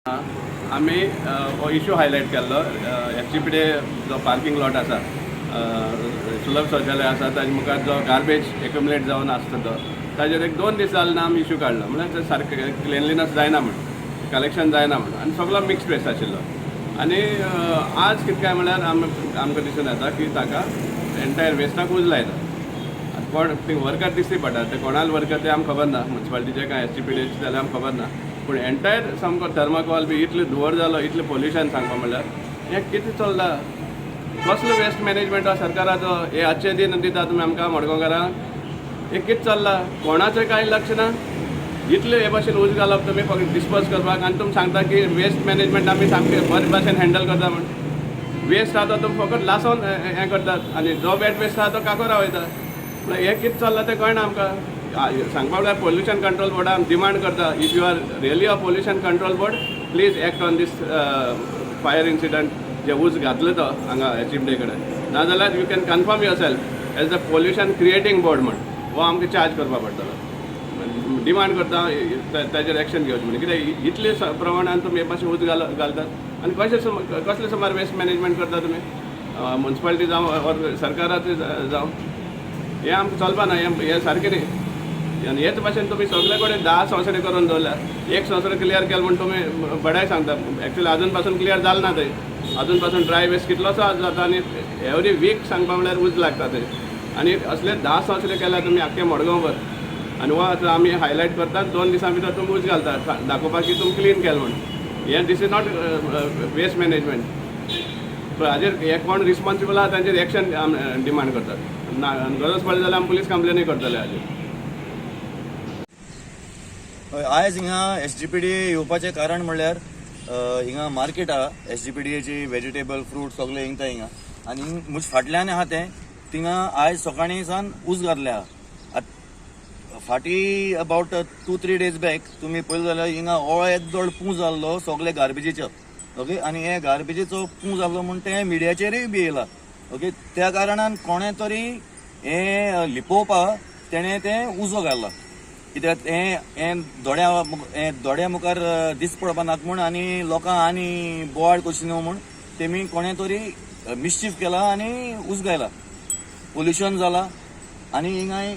आमी हो issue highlight केल्लो. एसजीपीडीए जो पार्किंग लॉट आसा, सुलभ शौचालय आसा, ताजे मुखार जो गार्बेज एक्युमुलेट जावन आसता तो, ताजेर एक 2 दीस जाले ना आमी इशू काडलो. म्हणल्यार ते सारकें क्लिनलीनस जायना म्हण, कलेक्शन जायना म्हण आनी सगलो मिक्स वेस्ट आशिल्लो. आनी आज कितें काय म्हणल्यार आमकां दिसून येता की ताका एंटायर वेस्टाक उज लायता. आनी कोण ते वर्कर दिश्टी पडटा, ते कोणाले वर्कर ते आमकां खबर ना, मुन्सिपालिटीचे काय एसजीपीडीचे जाल्यार आमकां खबर ना. पूण एंटायर सामको थर्माकॉल बी इतलो धुंवर जालो, इतलें पोल्युशन, सांगपा म्हणल्यार हें कितें चल्लां? कसलो वेस्ट मॅनेजमेंट आसा सरकाराचो? हे आजचे दिन दिता तुमी आमकां मडगांवकारांक? हें कितें चल्लां? कोणाचें कांय लक्ष ना. इतले हे भाशेन उज घालप तुमी फक्त डिस्पोज करपाक आनी तुमी सांगता की वेस्ट मॅनेजमेंट आमी सामकें बरे भाशेन हँडल करता म्हण. वेस्ट आहा तो तुमी फकत लासोन हें करतात आनी जो वेट वेस्ट आहा तो काकोरा वयता. म्हळ्यार हें कितें चल्लां तें कळना आमकां. सांगपा म्हळ्यार पोल्युशन कंट्रोल बोर्डान डिमांड करता, if you are really a pollution control board, please act on this fire incident जे उज घातलो तो हांगा एचएमडी कडेन. नाजाल्यार you can confirm yourself as the pollution creating board म्हण हो आमकां चार्ज करपा पडटलो. डिमांड करता ताजेर एक्शन घेवचें म्हण. कित्याक इतले प्रमाणान तुमी हे भाशेन उज घालतात आनी कशें कसले सुमार वेस्ट मॅनेजमेंट करता तुमी, मुन्सिपालिटी जावं ऑर सरकाराचें जावं, हें आमकां चलपा ना. हें हें सारकें न्ही. आनी हेच भाशेन तुमी सगळे कडेन 10 संवसारी करून दवरल्या. एक संवसार क्लियर केलो म्हूण तुमी बडाय सांगता. एक्चुअली अजून पासून क्लियर जालें ना थंय. अजून पासून ड्राय वेस्ट कितलोसो जाता आनी एवरी वीक सांगपा म्हणल्यार उज लागता थंय. आनी असले 10 संवसारी केल्या तुमी आख्खे मडगांवभर आनी हो आतां आमी हायलायट करतात, 2 दिसां भितर तुमी उज घालता दाखोवपाक की तुमी क्लीन केलें म्हूण. हें this is not waste management. So हाजेर हे कोण रिस्पॉन्सिबल आहा तांचेर एक्शन डिमांड करतात ना. गरज पडली जाल्यार आमी पुलीस कंप्लेनूय करतले हाजेर. हय, आयज हिंगा एसजीपीडी येवपाचें कारण म्हणल्यार हिंगा मार्केट आहा एसजीपीडीएची, वेजिटेबल, फ्रूट सगळे हिंगा हिंगा आनी म्हजे फाटल्यान आहा तें. थिंगा आयज सकाळीं सावन उज घातले आहा. फाटीं about 2-3 days back तुमी पळयलें जाल्यार हिंगा हो येदोळ पूं जाल्लो सगळे गार्बेजीचो, ओके. आनी हे गार्बेजीचो पूं जाल्लो म्हूण तें मिडियाचेरूय बी येयला, ओके. त्या कारणान कोणें तरी हें लिपोवपाक तेणें तें उजो घाला, कित्याक हें हें दोळ्या हें दोळ्या मुखार this पडपा नाका म्हूण आनी लोकांक आनी बोवाळ करची न्हू म्हूण तेमी कोणें तरी मिसचीफ केला आनी उज घायला. पोल्युशन जाला आनी हिंगाय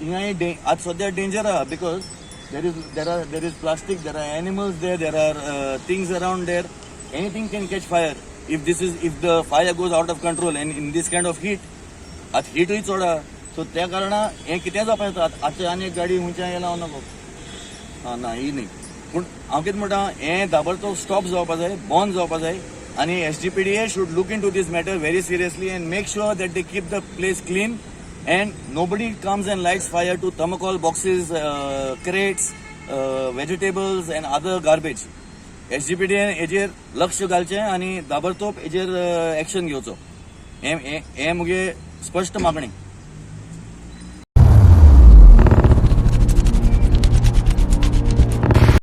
हिंगाय आतां सद्या डेंजर आहा because there is plastic, there are animals there, there are things around there. Anything can catch fire if the fire goes out of control and in this kind of heat. आतां हिटूय चड आहा, so त्या कारणान हें कितें जावपा येता. आतां आनी एक गाडी खंयच्यान येयला हांव नको. आं, ना, ही न्ही. पूण हांव कितें म्हणटा, हें दाबरतो स्टॉप जावपा जाय, बंद जावपा जाय आनी SGPDA should look into this matter very seriously and make sure that they keep the place clean and nobody comes and lights fire to thermocol boxes, crates, vegetables and other garbage. SGPDN हेजेर लक्ष घालचें आनी दाबरतोब हेजेर action घेवचो, हें हें हें मुगे स्पश्ट मागणी.